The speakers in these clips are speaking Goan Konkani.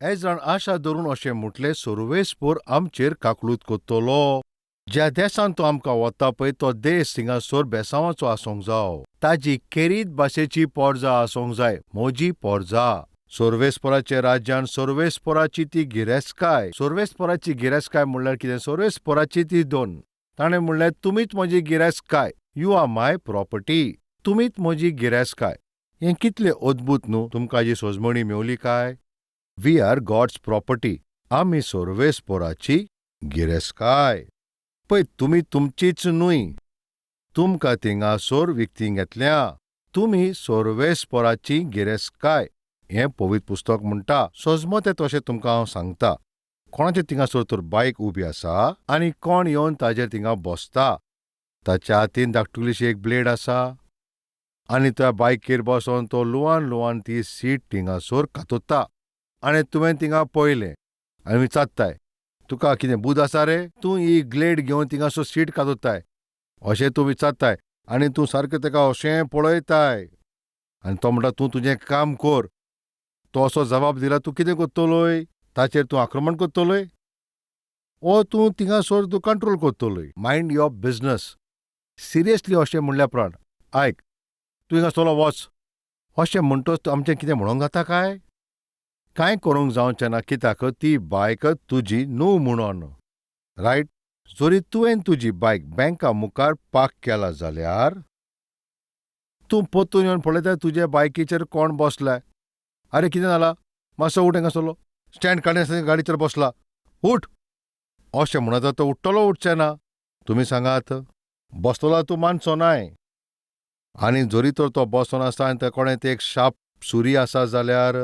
एज्रान आशा धरून अशें म्हटलें, सोर्वेस्पोर आमचेर काकळूत कोत्तलो. ज्या देसान तो आमकां वता पळय तो देस थिंगासर बेसांवाचो आसूंक जावो, ताजी खेरीत भाशेची पोरजा आसूंक जाय. म्हजी पोरजा सोर्वेस्पोराच्या राज्यान सोर्वेस्पोराची ती गिरेस्तकाय. सोर्वेस्पोराची गिरेस्तकाय म्हणल्यार कितें? सोर्वेस्पोराची ती दोन. ताणें म्हणलें, तुमीच म्हजी गिरेस्तकाय, you are my property, तुमीच म्हजी गिरेस्तकाय. हें कितलें अद्भुत न्हू? तुमकां हाजी सोजमणी मेवली काय? We are God's property, आमी सोर्वेस्पोराची गिरेस्तकाय. पळय, तुमी तुमचीच न्हय, तुमकां थिंगासोर विकती घेतल्या. तुमी सोर्वेस्पोराची गिरेस्तकाय हें पवित्र पुस्तक म्हणटा. सोजमो तें तशें तुमकां हांव सांगता. कोणाचे थिंगासर तर बायक उबी आसा आनी कोण येवन ताजेर थिंगा बसता, ताच्या हातीन धाकटुलीशी एक ब्लेड आसा आनी त्या बायकीर बसोन तो लुवान लुवान ती सीट थिंगासर कातोता. आनी तुवें थिंगा पळयलें आनी विचारताय, तुका कितें बूद आसा रे? तूं ही ग्लेड घेवन थिंगासर सीट कातोताय अशें तूं विचारताय आनी तूं सारकें ताका अशें पळयताय आनी तो म्हणटा, तूं तुजें काम कर. तो असो जबाब दिला, तूं कितें करतलोय? ताचेर तूं आक्रमण करतलोय ओ तूं थिंगासर तूं control करतलोय? Mind your business. Seriously अशें म्हणल्या उपरांत, आयक, तूं हिंगा सोलो वच अशें म्हणटच आमचें कितें म्हणूंक जाता काय? कांय करूंक जावचें ना, कित्याक ती बायक तुजी न्हू म्हणून, रायट? जरी तुवें तुजी बायक बँका मुखार पार्क केला जाल्यार तूं परतून येवन पळयता तुजे बायकीचेर कोण बसलाय. आरे, कितें जालां? मातसो उठ हांगासरलो, स्टँड काडनासतना गाडीचेर बसला, उठ अशें म्हणत तो उठ्ठलो? उठचें ना. तुमी सांगात, बसतलो तूं मानचो नाय. आनी जरी तर तो बसोन आसा आनी ते कोणें ते एक शार्प सुरी आसा जाल्यार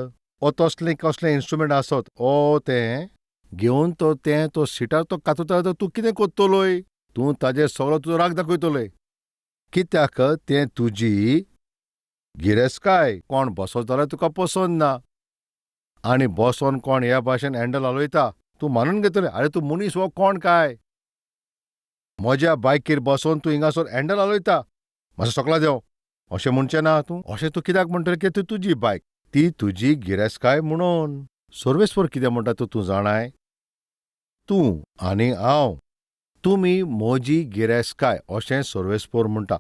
ओ तसलें कसलें इन्स्ट्रुमेंट आसत ओ तें घेवन तो तें तो सिटार तो कातोता जाल्यार तूं कितें करतलोय? तूं ताजेर सगळो तुजो राग दाखयतलोय, कित्याक तें तुजी गिरेस्तकाय. कोण बसत जाल्यार तुका पसंत ना आनी बसोन कोण ह्या भाशेन हँडल हालयता, तूं मानून घेतलें, आरे तूं मनीस हो कोण काय? म्हज्या बायकीर बसोन तूं हिंगासर हँडल हालयता, मातसो सकला देंव अशें म्हणचें ना तूं? अशें तूं कित्याक म्हणटलें? की ती तुजी बायक, ती तुजी गिरेस्तकाय म्हणून. सोर्वेस्पोर कितें म्हणटा तो तूं जाणाय? तूं आनी हांव, तुमी म्हजी गिरेस्तकाय अशें सोर्वेस्पोर म्हणटा.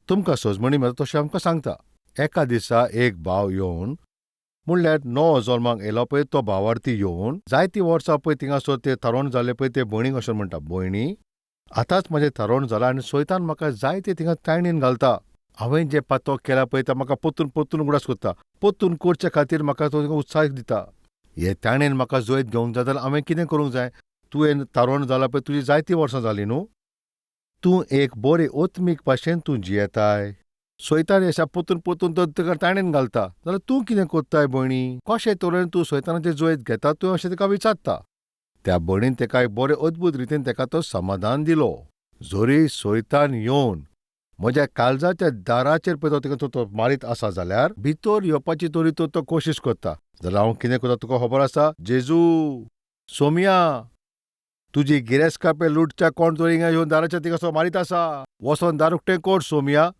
तुमकां सजमणी मेळटा तशें आमकां सांगता. एका दिसा एक भाव येवन, म्हणल्यार नवो जल्माक येयलो पळय तो भावार्थी येवन, जायतीं वर्सां पळय थिंगासर ते थारोवन जाले पळय ते भयणीक अशें म्हणटा, भयणी, आतांच म्हजें थारोवन जालां आनी सोयतान म्हाका जायते थिंगा ताणीन घालता. हांवें जें पातोक केलां पळय तें म्हाका परतून परतून उगडास करता. परतून करचे खातीर म्हाका तो उत्साह दिता. हे ताणेन म्हाका जैत घेवंक जाय जाल्यार हांवें कितें करूंक जाय? तुवें थारोवन जालां पळय तुजी जायतीं वर्सां जालीं न्हू, तूं एक बरे ओत्मीक भाशेन तूं जियेताय. सोयतान अशा परतून परतून तो तुका ताणेन घालता जाल्यार तूं कितें करताय भयणी? कशे तरेन तूं सोयतानाचें जैत घेता तूं अशें ताका विचारता. त्या भयणीन ताका एक बरे अद्भुत रितीन ताका तो समाधान दिलो. जरी सोयतान येवन म्हज्या काळजाच्या दाराचेर पळय तो तुका तो मारीत आसा जाल्यार, भितर येवपाची तरी तो तो कोशिश करता जाल्यार हांव कितें करता तुका खबर आसा? जेजू, सोमया, तुजी गिरेस्तकाय पळय लुटच्या कोण तरी हिंगा येवन दाराचेर थिंगासर मारीत आसा, वचोन दार उक्तें कर सोमया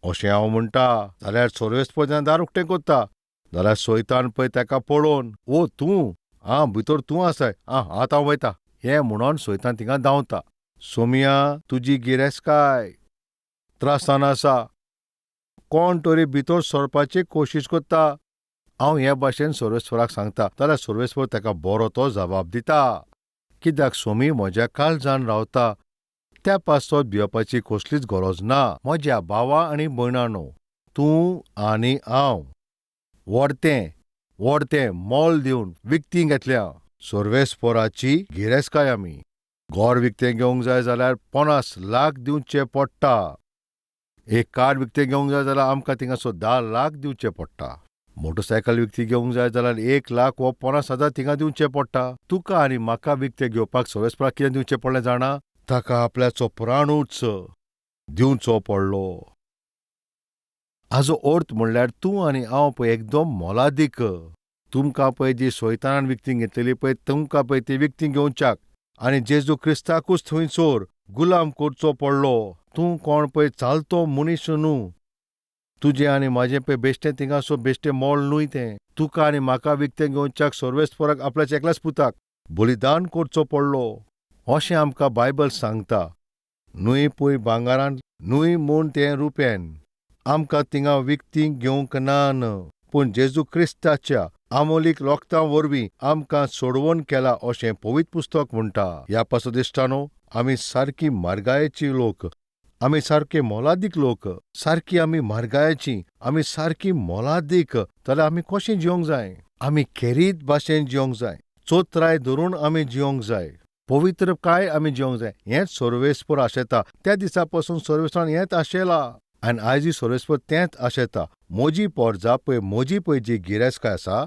अशें हांव म्हणटा. जाल्यार सोर्वेस्पोर जेन्ना दार उक्तें करता जाल्यार सोयतान पळय ताका पळोवन, ओ तूं आं भितर तूं आसाय, आं आतां हांव वयता हें म्हणोन सोयतान थिंगा धांवता. सोमया, तुजी गिरेस्तकाय त्रासान आसा, कोण तरी भितर सरपाची कोशिश करता. हांव हे भाशेन सोर्वेस्पोराक सांगता जाल्यार सोर्वेस्पोर ताका बरो तो जबाब दिता, कित्याक सोमी म्हज्या काळजान रावता, त्या पासत भियोपाची कसलीच गरज ना. म्हज्या भावा आनी भयणानो, तूं आनी हांव व्हडतें व्हडतें मोल दिवन विकती घेतल्या सोर्वेस्पोराची गिरेस्तकाय. आमी घर विकतें घेवंक जाय जाल्यार 50 लाख दिवचे पडटा. एक कार विकतें घेवंक जाय जाल्यार आमकां थिंगासर 10 लाख दिवचे पडटा. मोटरसायकल विकती घेवंक जाय जाल्यार 1 लाख वो 50 हजार थिंगा दिवचे पडटा. तुका आनी म्हाका विकतें घेवपाक सोर्वेस्पोराक कितें दिवचें पडलें जाणा? ताका आपल्याचो प्राणूच दिवचो पडलो. हाजो अर्थ म्हणल्यार तूं आनी हांव पळय एकदम मोलादीक. तुमकां पळय जी सोयतानान विकती घेतलेली पळय, तुमकां पळय ती विकती घेवच्याक आनी जेजू क्रिस्ताकूच थंयसर गुलाम करचो पडलो. तूं कोण पळय चालतो मनीस न्हू, तुजें आनी म्हाजें पळय बेश्टें थिंगासो बेश्टें मोल न्हय तें. तुका आनी म्हाका विकतें घेवच्याक सर्वेस्पराक आपल्याच एकल्याच पुताक बलिदान करचो पडलो अशें आमकां बायबल सांगता. न्हय पळय भांगरान, न्हय म्हूण तें रुप्यान आमकां थिंगा विकतीं घेवंक ना. पूण जेजू क्रिस्ताच्या आमोलीक रोगता वरवीं आमकां सोडवण केला अशें पवित्र पुस्तक म्हणटा. ह्या पासत इश्टानो, आमी सारकी म्हारगायेची लोक, आमी सारके मोलादीक लोक. सारकी आमी म्हारगायेची, आमी सारकी मोलादीक जाल्यार आमी कशें जिवंक जाय? आमी खेरीत भाशेन जिवंक जाय. चोत्राय धरून आमी जिवंक जाय. पवित्रकाय आमी जिवंक जाय. हेंच सर्वेस्पर आशेता. त्या दिसा पासून सर्वेस्परान हेंच आशेलां आनी आयजूय सर्वेस्पर तेंच आशेता. म्हजी पोरजा पळय, म्हजी पळय जी गिरेस्तकाय आसा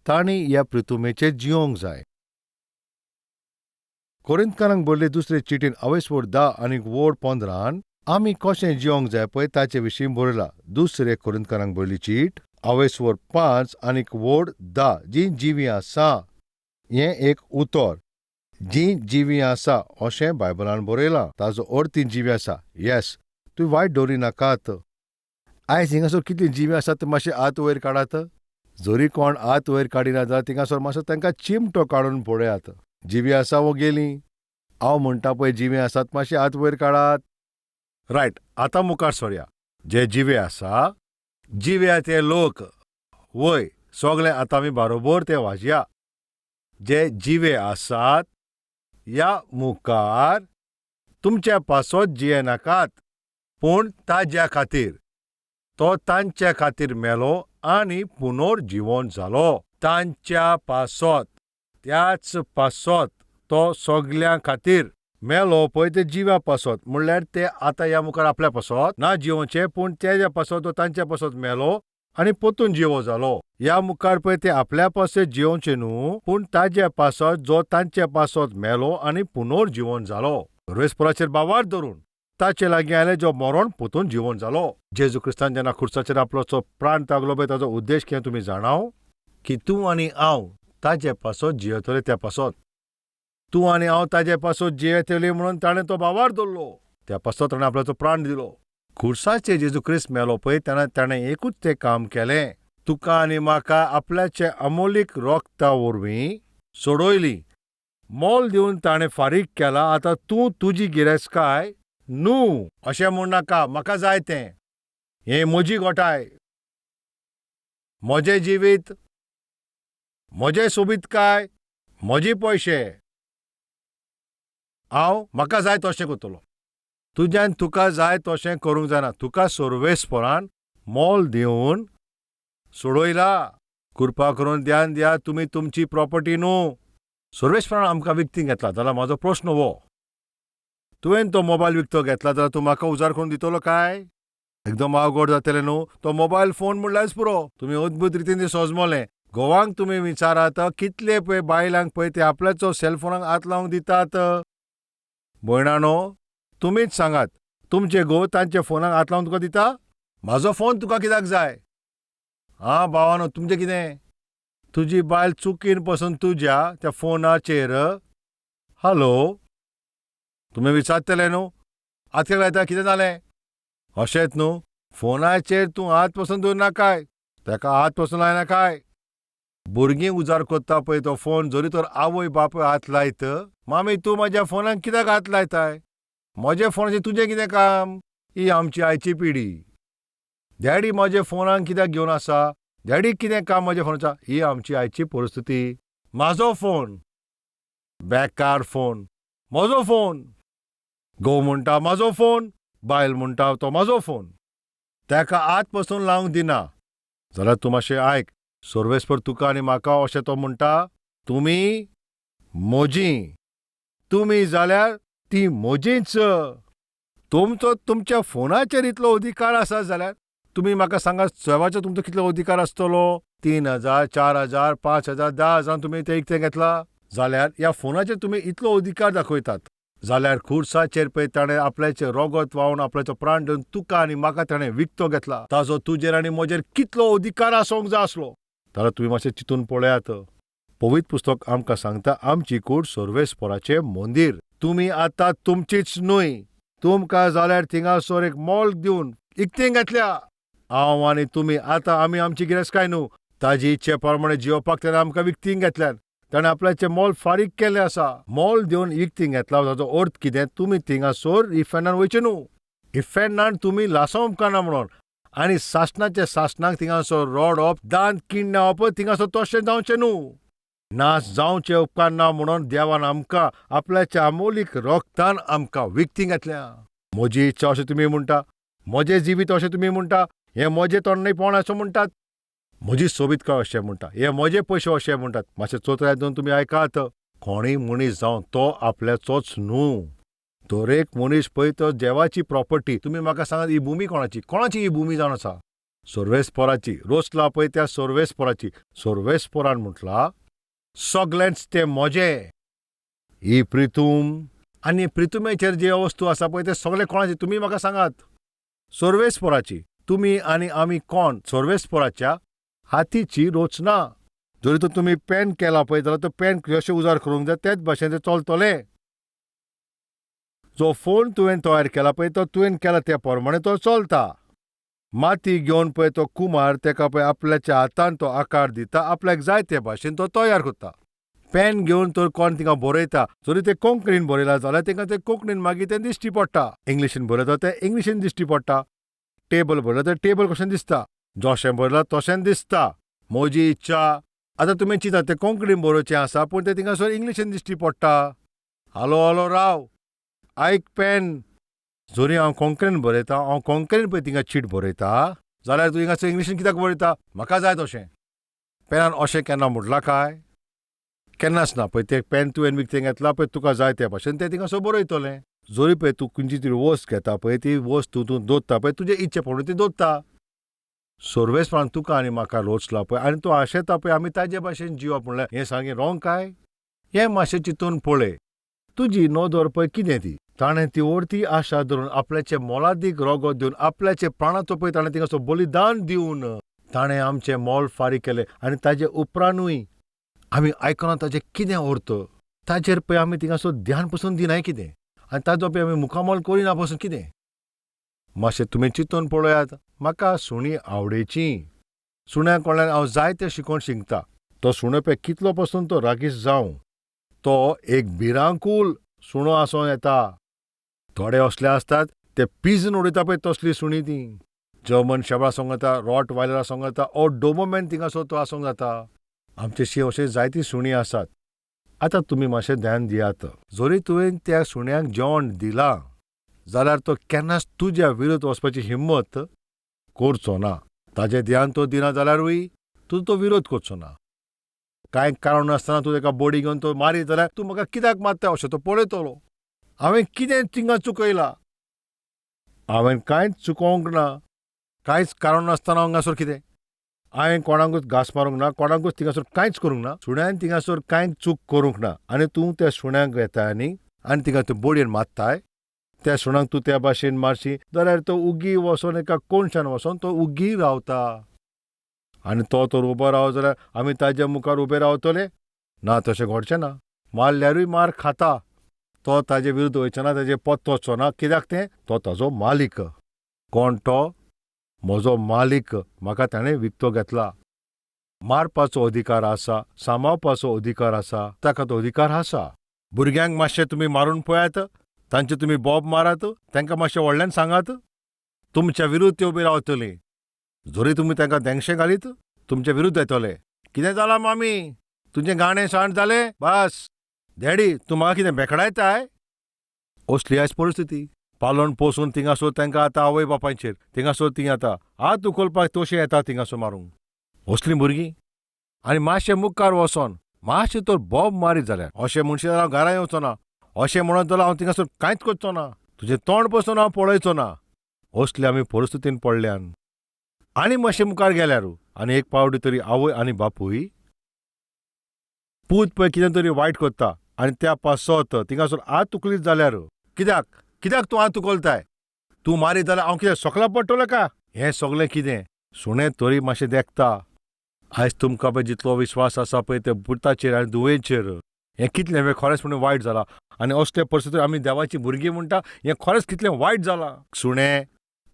तांणी ह्या पृथुमेचेर जिवंक जाय. कोरिंतकारांक बरयल्ले दुसरे चिटीन अवेस्पोर 10 आनी वड 15 आमी कशें जिवंक जाय पळय ताचे विशीं बरयलां. दुसरे कोरिंतकारांक बरयल्ली चीट अवेस्पोर 5 आनी वड 10. जी जिवी आसा हें एक उतर, जी जिवी आसा अशें बायबलान बरयलां. ताजो अर्थ ती जिवी आसा. येस, तूं वायट दवरी नाकात. आयज हिंगासर कितलीं जिवीं आसात ते मातशें हात वयर काडात. जरी कोण हात वयर काडिना जाल्यार थिंगासर मातसो तांकां चिमटो काडून पळयात. जिवीं आसा वो गेलीं? हांव म्हणटा पळय जिवीं आसात, मातशें हात वयर काडात. रायट, आतां मुखार सरया. जे जिवे आसा, जिवे ते लोक वय सगळे आतां आमी बारोबर ते वाजया. जे जिवे आसात ह्या मुखार तुमच्या पासत जियेनाकात, पूण ताज्या खातीर. तो तांच्या खातीर मेलो आनी पुनर्जिवन जालो. तांच्या पासत, त्याच पासत तो सगल्यां खातीर मेलो पळय ते जिव्या पासत. म्हणल्यार ते आतां ह्या मुखार आपल्या पासत ना जिवोवचें, पूण तेज्या पासत तो तांच्या पासत मेलो आनी परतून जिवो जालो. ह्या मुखार पळय ते आपल्या पासत जिवोवचें न्हू, पूण ताज्या पासत जो तांच्या पासत मेलो आनी पुनर्जिवन जालो. सर्वेस्पराचेर बावार धरून ताचे लागीं आयले जो मरोण परतून जिवन जालो. जेजू क्रिस्तान जेन्ना खुर्साचेर आपलो प्राण तागलो पळय ताजो उद्देश कितें तुमी जाणाव? की तूं आनी हांव ताजे पासत जियेतले. त्या पासत तूं आनी हांव ताजे पासत जियेतले म्हणून ताणें तो बावार दवरलो. त्या पासत ताणें आपल्याचो प्राण दिलो. खुर्साचेर जेजू क्रिस्त मेलो पळय तेन्ना ताणें एकूच तें काम केलें, तुका आनी म्हाका आपल्याचे अमोलीक रोगता वरवीं सोडयली. मोल दिवन ताणें फारीक केला. आतां तूं तुजी गिरेस्तकाय न्हू अशें म्हूण नाका, म्हाका जाय तें, हें म्हजी गोठाय, म्हजें जिवीत, म्हजें सोबीतकाय, म्हजी पयशे, हांव म्हाका जाय तशें करतलो. तुज्यान तुका जाय तशें करूंक जायना. तुका सर्वेस्परान मोल दिवन सोडयला. कृपा करून ध्यान दिया, तुमी तुमची प्रॉपर्टी न्हू. सर्वेस्परान आमकां विकती घेतला. जाल्यार म्हाजो प्रस्न हो, तुवें तो मोबायल विकतो घेतला जाल्यार तूं म्हाका उजार करून दितलो काय? एकदम अवघड जातलें न्हू. तो मोबायल फोन म्हणल्यारच पुरो. तुमी अद्भुत रितीन तें सोजमलें. घोवांक तुमी विचारात, कितले पळय बायलांक पळय ते आपल्याचो सेलफोनाक हात लावंक दितात. भयणानो, तुमीच सांगात, तुमचे घोव तांच्या फोनाक हात लावन तुका दिता? म्हाजो फोन तुका कित्याक जाय? आं भावानो, तुमचें कितें? तुजी बायल चुकीन पसून तुज्या त्या फोनाचेर हॅलो तुमी विचारतले न्हू, हात कित्याक लायता, कितें जालें? अशेंच न्हू, फोनाचेर तूं हात पसून दवरनाकाय, ताका हात पसून लायनाकाय. भुरगीं उजार करता पळय तो फोन, जरी तर आवय बापूय हात लायत, मामी तूं म्हाज्या फोनाक कित्याक हात लायताय? म्हज्या फोनाचेर तुजें कितें काम? ही आमची आयची पिढी. डॅडी म्हज्या फोनाक कित्याक घेवन आसा? डॅडीक कितें काम म्हज्या फोनाचें? ही आमची आयची परिस्थिती. म्हाजो फोन, बेकार फोन, म्हजो फोन. घोव म्हणटा म्हाजो फोन, बायल म्हणटा तो म्हाजो फोन. ताका हात पसून लावंक दिना. जाल्यार तूं मातशें आयक, सर्वेस्पर तुका आनी म्हाका अशें तो म्हणटा, तुमी म्हजीं, तुमी जाल्यार ती म्हजीच. तुमचो तुमच्या फोनाचेर इतलो अधिकार आसा जाल्यार तुमी म्हाका सांगात, सेवाचो तुमचो कितलो अधिकार आसतलो? 3,000, 4,000, 5,000, 10,000 तुमी तें इकतें घेतला जाल्यार ह्या फोनाचेर तुमी इतलो अधिकार दाखयतात जाल्यार खुर्साचेर पळय ताणें आपल्याचें रोगत व्हांवन आपल्याचो प्राण दिवन तुका आनी म्हाका ताणें विकतो घेतला. ताजो तुजेर आनी म्हजेर कितलो अधिकार आसूंक जाय आसलो. जाल्यार तुमी मातशें चिंतून पळयात. पवित्र पुस्तक आमकां सांगता, आमची कूड सर्वेस्पराचें मंदीर. तुमी आतां तुमचीच न्हय. तुमकां जाल्यार थिंगासर एक मोल दिवन इकतें घेतल्या. हांव आनी तुमी आतां आमी आमची गिरेस्तकाय न्हू, ताजी इच्छे प्रमाणे जियोवपाक ताणें आमकां विकतीं घेतल्यात. ताणें आपल्याचें मोल फारीक केल्लें आसा. मोल दिवन विकतीं घेतला ताचो अर्थ कितें? तुमी थिंगासर इफेर्नान वयचें न्हू, इफेर्नान तुमी लासों उपकारना म्हणून. आनी सासणाचे सासणाक थिंगासर रडप, दांत किण्णावप थिंगासर तशें जावचें न्हू. नाश जावचें उपकारना म्हणून देवान आमकां आपल्याच्या अमोलीक रोगतान आमकां विकतीं घेतल्या. म्हजी इच्छा अशें तुमी म्हणटा, म्हजें जिवीत अशें तुमी म्हणटा, हें म्हजें तोंडणीपण अशें म्हणटात, म्हजी सोबीतकाय अशें म्हणटा, हे म्हजे पयशे अशें म्हणटात. मातशें चोत्राय दोन तुमी आयकात. कोणूय मनीस जावं तो आपल्याचोच न्हू. दरेक मनीस पळय तो देवाची प्रॉपर्टी. तुमी म्हाका सांगात, ही भुमी कोणाची? कोणाची ही भुमी जावन आसा? सर्वेस्पराची. रोसला पळय त्या सर्वेस्पराची. सर्वेस्परान म्हटलां सगळेंच तें म्हजें. ही प्रितूम आनी प्रितुमेचेर जे वस्तू आसा पळय ते सगळे कोणाचे? तुमी म्हाका सांगात. सर्वेस्पराची. तुमी आनी आमी कोण? सर्वेस्पराच्या हातीची रचना. जरी तर तुमी पेन केला पळय जाल्यार तो पेन कशें उजार करूंक जाय तेच भाशेन तें चलतलें. जो फोन तुवें तयार केला पळय तो तुवें केला त्या प्रमाणे तो चलता. माती घेवन पळय तो कुमार तेका पळय आपल्याच्या हातान तो आकार दिता, आपल्याक जाय ते भाशेन तो तयार करता. पेन घेवन तर कोण थिंगा बरयता, जरी तें कोंकणीन बरयलां जाल्यार तेंकां तें कोंकणीन मागीर तें दिश्टी पडटा. इंग्लिशीन बरयता तें इंग्लिशीन दिश्टी पडटा. टेबल बरयलां तें टेबल कशें दिसता, जशें बरयलां तशें दिसता. म्हजी इच्छा. आतां तुमी चिंता तें कोंकणीन बरोवचें आसा पूण तें थिंगासर इंग्लिशीन दिश्टी पडटा. हालो हालो राव, आयक पेन. जरी हांव कोंकणीन बरयता, हांव कोंकणीन पळय थिंगा चीट बरयता जाल्यार तूं हिंगासर इंग्लिशीन कित्याक बरयता? म्हाका जाय तशें. पेनान अशें केन्ना म्हटलां काय? केन्नाच ना. पळय तें पेन तुवें विकतें घेतलां पळय, तुका जाय त्या भाशेन तें थिंगासर बरयतलें. जरी पळय तूं खंयची तरी वस्त घेता पळय, ती वस्त तूं दवरता पळय तुजे इच्छे प्रमाणे ती दवरता. सर्वेस्परान तुका आनी म्हाका रोचला पळय आनी तूं आशेता पळय आमी ताजे भाशेन जिवप म्हणल्यार हें सामकें रोंग काय? हें मातशें चिंतून पळय. तुजी नदर पळय कितें ती. ताणें ती व्हडती आशा धरून आपल्याचें मोलादीक रोगत दिवन आपल्याचे प्राणाचो पळय ताणें थिंगासर बलिदान दिवन ताणें आमचें मोल फारीक केलें. आनी ताजे उपरांतूय आमी आयकना ताजें कितें अर्थ, ताजेर पळय आमी थिंगासर ध्यान पसून दिनाय कितें, आनी ताजो पळय आमी मुखामोल करिना पसून कितें. मातशें तुमी चिंतून पळयात. म्हाका सुणीं आवडीचीं. सुण्या कडल्यान हांव जायतें शिकोवन शिकता. तो सुणो पळय कितलो पसून तो रागीस जावं, तो एक भिरांकूळ सुणो आसूं येता. थोडे असले आसतात ते पिजून उडयता पळय तसली सुणीं तीं. जर्मन शेपर्ड आसूंक जाता, रॉट वायलर आसूंक जाता, ओ डोबोमॅन थिंगासर तो आसूंक जाता. आमचे अशे जायतीं सुणीं आसात. आतां तुमी मातशें ध्यान दियात. जरी तुवें त्या सुण्याक जेवण दिलां जाल्यार तो केन्नाच तुज्या विरुद्ध वचपाची हिम्मत करचो ना. ताजें ध्यान तो दिना जाल्यारूय तुजो तो विरोध करचो ना. कांय कारण नासतना तूं ताका बडी घेवन तो मारीत जाल्यार तूं म्हाका कित्याक मारता अशें तो पळयतलो. हांवें कितें थिंगा चुकयलां? हांवें कांयच चुकोवंक ना. कांयच कारण नासतना हांगासर कितें? हांवें कोणाकूच घांस मारूंक ना, कोणाकूच थिंगासर कांयच करूंक ना. सुण्यान थिंगासर कांयच चूक करूंक ना आनी तूं त्या सुण्याक घेताय आनी आनी थिंगा तूं बडयेन मारताय. त्या सुणाक तूं त्या भाशेन मारशी जाल्यार तो उगी वचोन एका कोनशान वचोन तो उगी रावता. आनी तो तर उबो रावत जाल्यार आमी ताज्या मुखार उबे रावतले ना? तशें घडचें ना. मारल्यारूय मार खाता. तो ताजे विरुद्ध वयचो ना, ताजे पत्तो वचचो ना. कित्याक तें? तो ताजो मालीक. कोण तो? म्हजो मालीक. म्हाका ताणें विकतो घेतला. मारपाचो अधिकार आसा, सांबाळपाचो अधिकार आसा, ताका तो अधिकार आसा. भुरग्यांक मातशें तुमी मारून पळयात, तांचे तुमी बोब मारात, तांकां मातशें व्हडल्यान सांगात, तुमच्या विरुद्ध ते उबी रावतलीं. जरी तुमी तांकां धेंगशे घालीत तुमच्या विरुद्ध येतले. कितें जालां मामी? तुजें गाणें शाण जालें? बस डॅडी, तूं म्हाका कितें बेकडायताय? असली आयज परिस्थिती. पालोवन पोसून थिंगासर तांकां आतां आवय बापायचेर थिंगासर तीं आतां हात उखलपाक तशें येता थिंगासर मारूंक असलीं भुरगीं. आनी मातशें मुखार वचोन मातशें तर बोब मारीत जाल्यार अशें म्हणशी जाल्यार हांव घरा येवचो ना, अशें म्हणत जाल्यार हांव थिंगासर कांयच करचो ना, तुजें तोंड पसून हांव पळयचो ना. असले आमी परिस्थितीन पडल्यान. आनी मातशें मुखार गेल्यार आनी एक पावटी तरी आवय आनी बापूय पूत पळय कितें तरी वायट करता आनी त्या पासत थिंगासर हात उखलीत जाल्यार कित्याक कित्याक तूं हात उखलताय? तूं मारीत जाल्यार हांव कितें सोकला पडटलो का? हें सगलें कितें सुणें तरी मातशें देखता. आयज तुमकां पळय जितलो विश्वास आसा पळय त्या पुताचेर आनी धुवेचेर, हें कितलें हें खरेंच म्हणून वायट जालां. आनी असले परिस्थितीन आमी देवाचीं भुरगीं म्हणटा, हें खरेंच कितलें वायट जालां. सुणें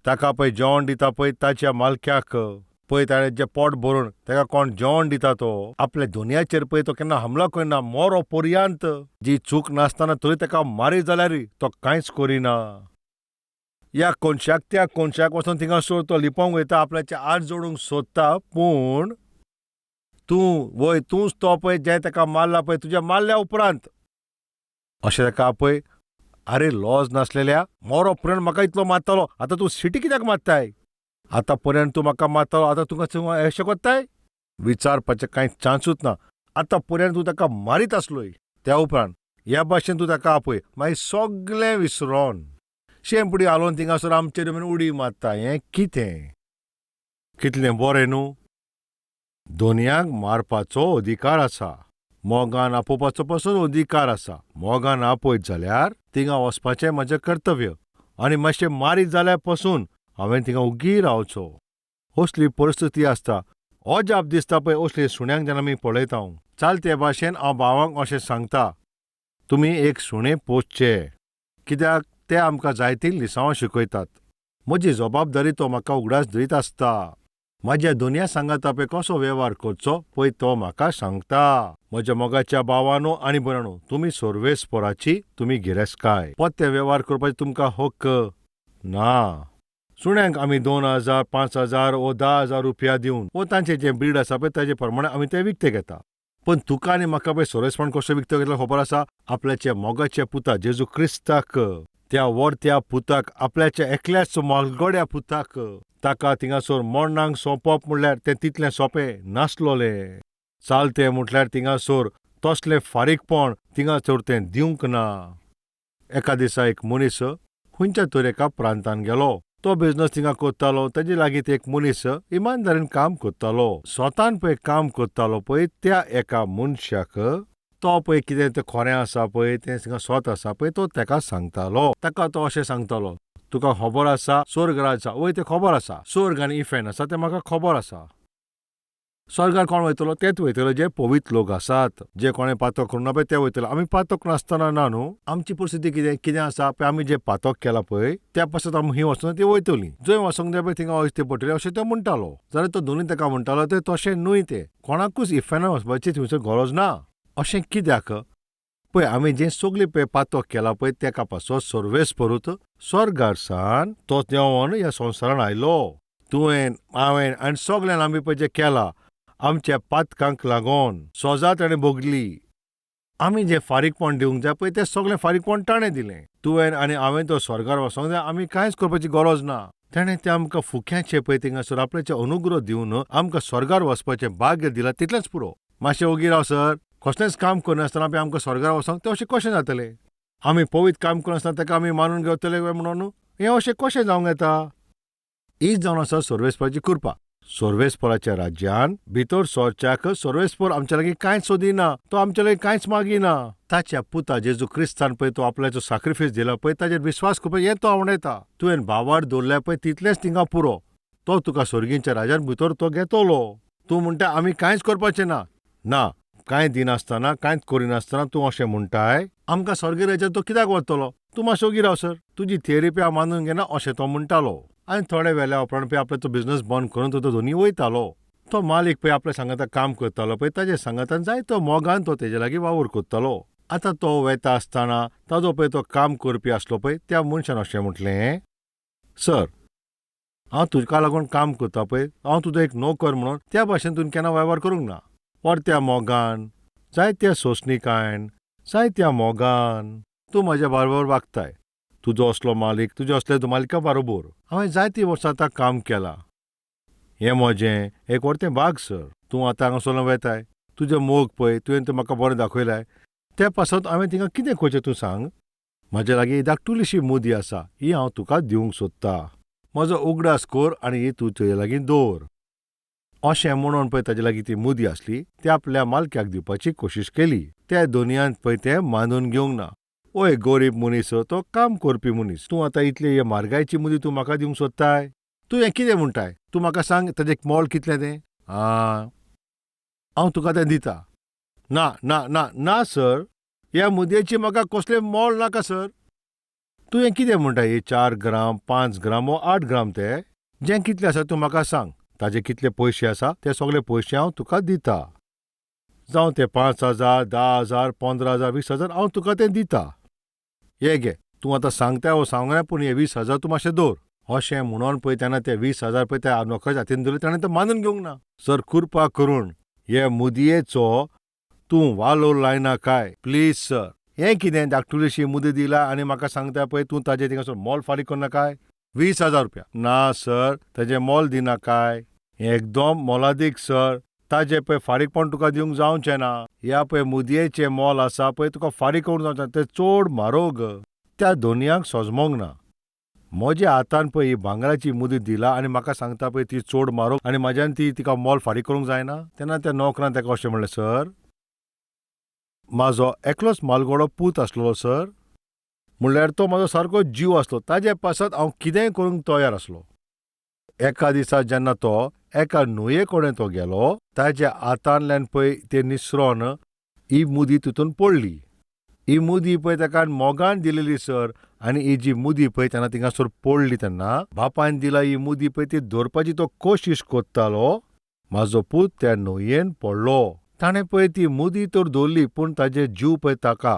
ताका पळय जेवण दिता पळय ताच्या मालक्याक पळय ताणें जें पोट भरून ताका कोण जेवण दिता तो आपल्या दुनियाचेर पळय तो केन्ना हमला करिना मोरो पर्यांत जी चूक नासतना तरी ताका मारी जाल्यारय तो कांयच करिना. ह्या कोनशाक त्या कोनशाक वचोन थिंगासर तो लिपोवंक वयता आपल्याचे हात जोडूंक सोदता पूण तूं वय तूंच तो पळय जें ताका मारला पळय तुज्या मारल्या उपरांत अशें ताका आपय आरे लॉज नासलेल्या मोरो पर्यंत म्हाका इतलो मारतालो आतां तूं सिटी कित्याक मारताय आतां पर्यंत तूं म्हाका मारतालो आतां तुका अशें कोत्ताय विचारपाचें कांय चान्सूच ना आतां पर्यंत तूं ताका मारीत आसलोय त्या उपरांत ह्या भाशेन तूं ताका आपय मागीर सगलें विसरोन शेंपडी हालोवन थिंगासर आमचेर उडी मारता हें कितें कितलें बरें न्हू. दोनयांक मारपाचो अधिकार आसा मोगान आपोवपाचो पसून अधिकार आसा. मोगान आपयत जाल्यार थिंगा वचपाचें म्हजें कर्तव्य आनी मातशें मारीत जाल्यार पसून हांवें थिंगा उगी रावचो. असली परिस्थिती आसता अजाप दिसता पळय असली सुण्यांक जेन्ना आमी पळयता. हांव चलते भाशेन हांव भावांक अशें सांगता तुमी एक सुणें पोसचें कित्याक ते आमकां जायतीं लिसांवां शिकयतात. म्हजी जबाबदारी तो म्हाका उगडास दीत आसता. म्हज्या दुनिया सांगाता पळय कसो वेव्हार करचो पळय तो म्हाका सांगता. म्हज्या मोगाच्या भावानो आनी भयणानो तुमी सर्वेस्पराची तुमी गिरेस्तकाय पोत्ते वेव्हार करपाची तुमकां हक्क ना. सुण्यांक आमी 2000, 5000 वो 10,000 रुपया दिवन वो तांचें जें ब्रीड आसा पळय ताजे प्रमाणे आमी तें विकतें घेता. पूण तुका आनी म्हाका पळय सर्वेस्परान कशें विकतें घेतलें खबर आसा? आपल्याच्या मोगाच्या पुता जेजू क्रिस्ताक त्या वर्त्या पुताक आपल्याच्या एकल्याच मोलगड्या पुताक ताका थिंगासर मरणाक सोंपप म्हणल्यार तें तितलें सोंपें नासलोलें. चालतें म्हटल्यार थिंगासर तसलें फारीकपण थिंगासर तें दिवंक ना. एका दिसा एक मनीस खंयच्या तर एका प्रांतान गेलो. तो बिजनस थिंगा करतालो. ताजे लागीं एक मनीस इमानदारीन काम करतालो. स्वतान पळय काम करतालो पळय त्या एका मनशाक तो पळय कितें तें खरें आसा पळय तें थिंगा स्वत आसा पळय तो ताका सांगतालो. ताका तो अशें सांगतालो तुका खबर आसा स्वर्ग आसा वय तें खबर आसा स्वर्ग आनी इफेर्न आसा तें म्हाका खबर आसा. स्वर्गार कोण वयतलो तेच वयतले जे पवित्र लोक आसात जे कोणें पातक करूं ना पळय ते वयतले. आमी पातक नासतना ना न्हू आमची परिस्थिती कितें कितें आसा पळय आमी जें पातक केलां पळय त्या पासत आमी खंय वचना ती वयतली जंय वचोंक जाय पळय थिंगा वयचें पडटलें अशें तो म्हणटालो. जाल्यार तो दोनूय ताका म्हणटालो तें तशें न्हय तें कोणाकूच इफेर्ना वचपाची थंयसर गरज ना. अशें कित्याक पळय आमी जें सगळें पळय पातक केलां पळय तेका पासत सर्वेस्परूच स्वर्गार सान तो देंवोन ह्या संवसारान आयलो. तुवें हांवें आनी सगळ्यान आमी पळय जें केलां आमच्या पातकांक लागून सजा ताणें भोगली. आमी जें फारीकपण दिवंक जाय पळय तें सगळें फारीकपण ताणें दिलें. तुवें आनी हांवें तो स्वर्गार वचोंक जाय आमी कांयच करपाची गरज ना. ताणें तें आमकां फुक्याचें पळय थिंगासर आपल्याचें अनुग्रह दिवन आमकां स्वर्गार वचपाचें भाग्य दिलां तितलेंच पुरो. मातशें ओगी राव सर कसलेंच काम करनासतना पळय आमकां स्वर्गार वचोंक तें अशें कशें जातलें? आमी पवित्र काम करनासतना ताका आमी मानून घेतले काय म्हणून हें अशें कशें जावंक येता? हीच जावन आसा सर्वेस्पराची कृपा. सर्वेस्पराच्या राज्यान भितर सरच्याक सर्वेस्पर आमच्या लागीं कांयच सोदिना तो आमच्या लागीं कांयच मागिना. ताच्या पुता जेजू क्रिस्तान पळय तो आपल्याचो साक्रिफीस दिला पळय ताजेर विस्वास करपाक हें तो आवडयता. तुवें भावार दवरल्या पळय तितलेंच थिंगा पुरो. तो तुका सर्गीच्या राज्यान भितर तो घेतलो. तूं म्हणटा आमी कांयच करपाचें ना. ना कांय दिनासतना कांयच करिनासतना तूं अशें म्हणटाय आमकां स्वर्ग राज्यान तो कित्याक व्हरतलो? तूं मातसो ओगी राव सर तुजी थियरी पळय हांव मानून घेना अशें तो म्हणटालो. आनी थोड्या वेल्या उपरांत पळय आपलो तो बिजनस बंद करून तो दोनी वयतालो. तो मालीक पळय आपल्या सांगाता काम करतालो पळय ताजे सांगातान जायतो मोगान तो तेजे लागीं वावर करतालो. आतां तो वेता आसतना ताजो पळय तो काम करपी आसलो पळय त्या मनशान अशें म्हटलें सर हांव तुका लागून काम करता पळय हांव तुजो एक नोकर म्हणून त्या भाशेन तुवें केन्ना वेव्हार करूंक ना. परत्या मोगान जायत्या सोंसणीकायेन जायत्या मोगान तूं म्हज्या बरोबर वागताय. तुजो असलो मालीक तुज्या असल्या मालिका बरोबर हांवें जायतीं वर्सां आतां काम केलां. हें म्हजें एक व्हडलें भाग सर. तूं आतां हांगासरल्यान वेताय तुजें मोग पळय तुवें तें म्हाका बरें दाखयलाय त्या पासत हांवें थिंगा कितें करचें तूं सांग. म्हज्या लागीं धाकटुलीशी मुदी आसा ही हांव तुका दिवंक सोदता. म्हजो उगडास कर आनी ही तूं तुजे लागीं दवर. अशें म्हणून पळय ताजे लागीं ती मुदी आसली ती आपल्या मालक्याक दिवपाची कोशिश केली. त्या दोनयान पळय तें मानून घेवंक ना. ओय गरीब मनीस तो काम करपी मनीस तूं आतां इतली हे म्हारगायची मुदी तूं म्हाका दिवंक सोदताय? तूं हें कितें म्हणटाय? तूं म्हाका सांग ताजें मोल कितलें तें? आं हांव तुका तें दिता. ना ना ना ना सर ह्या मुदयेची म्हाका कसलें मोल नाका सर. तुवें कितें म्हणटा, हे 4 ग्राम, 5 ग्राम वो 8 ग्राम ते जें कितलें आसा तूं म्हाका सांग. ताजे कितले पयशे आसा ते सगळे पयशे हांव तुका दिता. जावं ते 5,000, 10,000, 15,000, 20,000 हांव तुका ते दिता. हे घे, तूं आतां सांगता वो सांगना, पूण हे 20,000 तूं मातशें दवर. अशें म्हणून पळय तेन्ना ते 20,000 पळय त्या नोकराच्या हातीन दवरले, ताणें तें मानून घेवंक ना. सर कृपा करून हे मुदयेचो तूं वालोर लायना काय प्लीज सर. हें कितें धाकटुलीशी मुदी दिला आनी म्हाका सांगता पळय तूं ताजें थिंगासर मोल फारीक करना काय? 20,000 रुपया. ना सर, ताजें मोल दिना काय? हें एकदम मोलादीक सर, ताजें पळय फारीकपण तुका दिवंक जावचें ना. ह्या पळय मुदयेचें मोल आसा पळय तुका फारीक करूंक जावचें ना, तें चड म्हारोग. त्या धनयाक सजमोंक ना. म्हज्या हातान पळय ही भांगराची मुदी दिला आनी म्हाका सांगता पळय ती चड म्हारोग आनी म्हाज्यान ती तिका मोल फारीक करूंक जायना. तेन्ना त्या नोकरान ताका अशें म्हणलें, सर म्हाजो एकलोच मालगडो पूत आसलेलो सर, म्हणल्यार तो म्हाजो सारको जीव आसलो, ताजे पासत हांव कितेंय करूंक तयार आसलो. एका दिसा जेन्ना तो एका न्हंये कडेन तो गेलो, ताज्या हातांतल्यान पळय ते निसरोन ही मुदी तितून पडली. ही मुदी पळय ताका मोगान दिलेली सर, आनी ही जी मुदी पळय तेन्ना थिंगासर पडली तेन्ना बापायन दिला ही मुदी पळय ती धरपाची तो कोशिश कोत्तालो. म्हाजो पूत त्या न्हंयेन पडलो. ताणें पळय ती मुदी तर दवरली, पूण ताजे जीव पळय ताका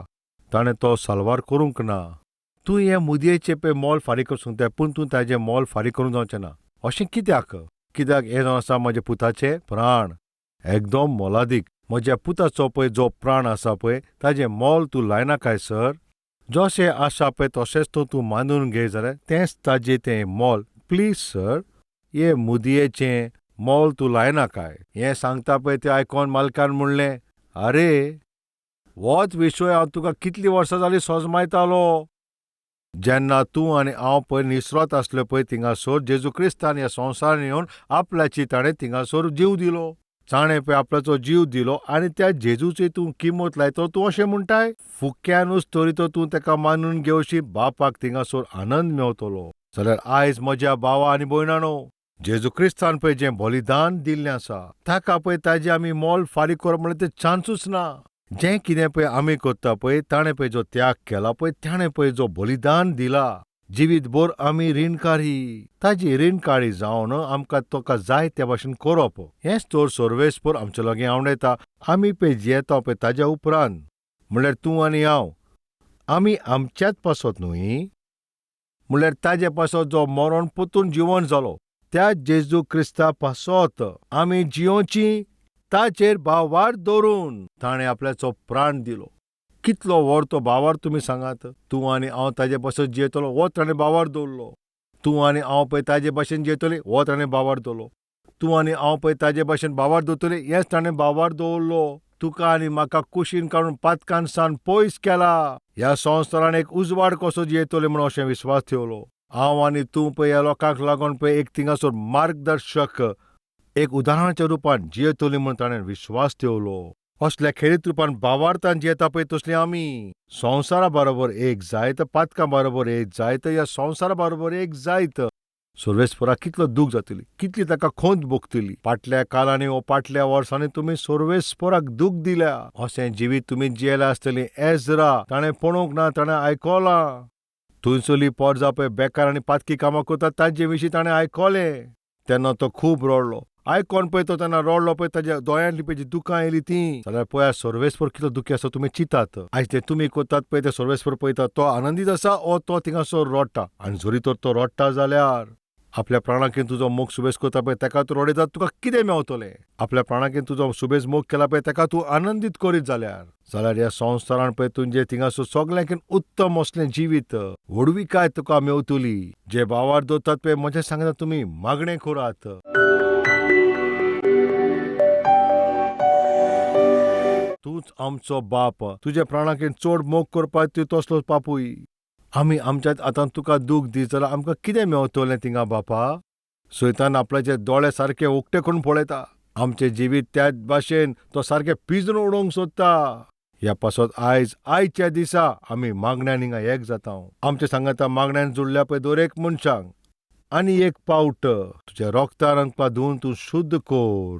ताणें तो साल्वार करूंक ना. तूं हे मुदयेचें पळय मोल फारीक करूंक सोदता, पूण तूं ताजें मोल फारीक करूंक जावचें ना. अशें कित्याक? कित्याक हें जावन आसा म्हज्या पुताचें प्राण एकदम मोलादीक. म्हज्या पुताचो पळय जो प्राण आसा पळय ताजें मोल तूं लायना काय सर? जशें आसा पळय तशेंच तूं मानून घे जाल्यार तेंच ताजें तें मोल. प्लीज सर, हे मुदयेचें मोल तूं लायना काय? हें सांगता पळय तें आयकोन मालकान म्हणलें, आरे होच विशय हांव तुका कितलीं वर्सां जालीं सोजमायतालो. जेन्ना तूं आनी हांव पळय निसरोत आसले पळय थिंगासर जेजू क्रिस्तान ह्या संवसारान येवन आपल्याची ताणें थिंगासर जीव दिलो. ताणें पळय आपल्याचो जीव दिलो आनी त्या जेजूची तूं किंमत लायतलो तूं अशें म्हणटाय? फुक्यानूच तरी तो तूं ताका मानून घेवशी, बापाक थिंगासर आनंद मेवतलो. जाल्यार आयज म्हज्या भावा आनी भयणानो, जेजू क्रिस्तान पळय जें बलिदान दिल्लें आसा ताका पळय ताजें आमी मोल फारीक करप म्हणल्यार तें चान्सूच ना. जें कितें पळय आमी करता पळय ताणें पळय जो त्याग केला पळय, ताणें पळय जो बलिदान दिला, जिवीतभर आमी रिणकारी, ताजी रिणकारी जावन आमकां तुका जाय त्या भाशेन करप. हेंच तर सर्वेस्पर आमचे लागीं आवडयता. आमी पळय जियेता पळय ताज्या उपरांत, म्हणल्यार तूं आनी हांव आमी आमच्याच पासत न्हय, म्हणल्यार ताजे पासत जो मरण परतून जिवन जालो त्या जेजू क्रिस्ता पासत आमी जियोची, ताचेर भावार्थ दवरून ताणें आपल्याचो प्राण दिलो. कितलो व्हड तो भावार्थ तुमी सांगात. तूं आनी हांव ताजे पासत जियेतलो हो ताणें भावार्थ दवरलो. तूं आनी हांव पळय ताजे भाशेन जियेतली हो ताणें भावार्थ दवरलो. तूं आनी हांव पळय ताजे भाशेन भावार्थ दवरतली हेंच ताणें भावार्थ दवरलो. तुका आनी म्हाका कुशीन काडून पातकान सान पयस केला. ह्या संवसारान एक उजवाड कसो जियेतले म्हूण अशें विस्वास ठेवलो. हांव आनी तूं पळय ह्या लोकांक लागून पळय एक थिंगासर मार्गदर्शक, एक उदाहरणाच्या रुपान जियेतली म्हूण ताणें विश्वास ठेवलो. असल्या खेरीत रुपान भावार्थान जियेता पळय तसली आमी संवसारा बरोबर एक जायत, पातकां बरोबर एक जायत, ह्या संवसारा बरोबर एक जायत. सर्वेस्पराक कितलो दूख जातली, कितली ताका खोंत भोगतली. फाटल्या काळांनी वो फाटल्या वर्सांनी तुमी सर्वेस्पराक दूख दिल्या. अशें जिवीत तुमी जियेल्या आसतलीं. एजरा ताणें पळोवंक ना, ताणें आयकलां. थंयसरली पोरजा पळय बेकार आनी पातकी कामां करतात ताजे विशीं ताणें आयकलें. तेन्ना तो खूब रडलो. आयकोन पळय तो तेन्ना रडलो पळय, ताज्या दोळ्यांतली पळय जी दुकां येयली तीं. जाल्यार पळया सर्वेस्पर कितलो दुखी आसा तुमी चिंतात. आयज तें तुमी करतात पळय तें सर्वेस्पर पळयता. तो आनंदीत आसा ओ तो थिंगासर रडटा. आनी जरी तर तो रडटा जाल्यार आपल्या प्राणाक तुजो मोग सुबेज करता पळय ताका तूं रडयता, तुका कितें मेवतलें? आपल्या प्राणाक तुजो सुबेज मोग केला पळय ताका तूं आनंदीत करीत जाल्यार, जाल्यार ह्या संवसारान पळय तुजें थिंगासर सगल्यांकीन उत्तम असलें जिवीत व्हडविकाय तुका मेवतली. जे भावार दवरतात पळय म्हजें सांगता तुमी मागणें करात. तूंच आमचो बाप, तुज्या प्राणाक चड मोग करपाक तूं तसलो बापूय. आमी आमच्याच हातान तुका दूख दीत जाल्यार आमकां कितें मेवतलें थिंगा बापा? सैतान आपल्याचे दोळे सारके उक्ते करून पळयता. आमचें जिवीत त्याच भाशेन तो सारकें पिंजून उडोवंक सोदता. ह्या पासत आयज आयच्या दिसा आमी मागण्यान हिंगा एक जाता. आमच्या सांगाता मागण्यान जुडल्या पळय दर एक मनशांक आनी एक पावट तुज्या रोगतान आमकां धुवन तूं शुद्ध कर.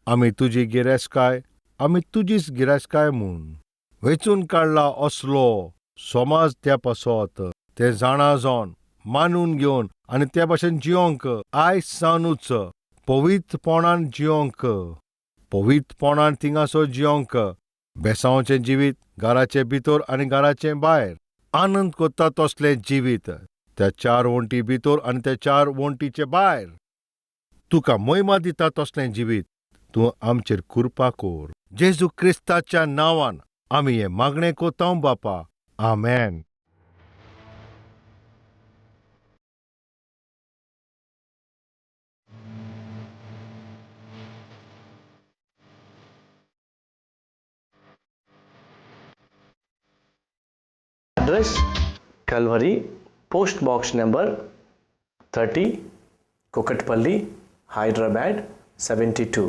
आमी तुजी गिरेस्तकाय, आमी तुजीच गिरेस्तकाय म्हूण वेंचून काडला असलो समाज त्या पासत. तें जाणा जावन मानून घेवन आनी ते भाशेन जियोंक आयज सावनूच पवित्रपणान जियोंक, पवित्रपणान थिंगासो जियोंक, बेसांवचें जिवीत घराचे भितर आनी घराचे भायर आनंद कोत्ता तसलें जिवीत त्या चार वण्टी भितर आनी त्या चार वण्टीचे भायर तुका मोहिमा दिता तसलें जिवीत तूं आमचेर कृपा कोर. जेजू क्रिस्ताच्या नांवान आमी हें मागणें कोतांव बापा, आमेन. Address Calvary, post box number 30, Kukatpally, Hyderabad 72.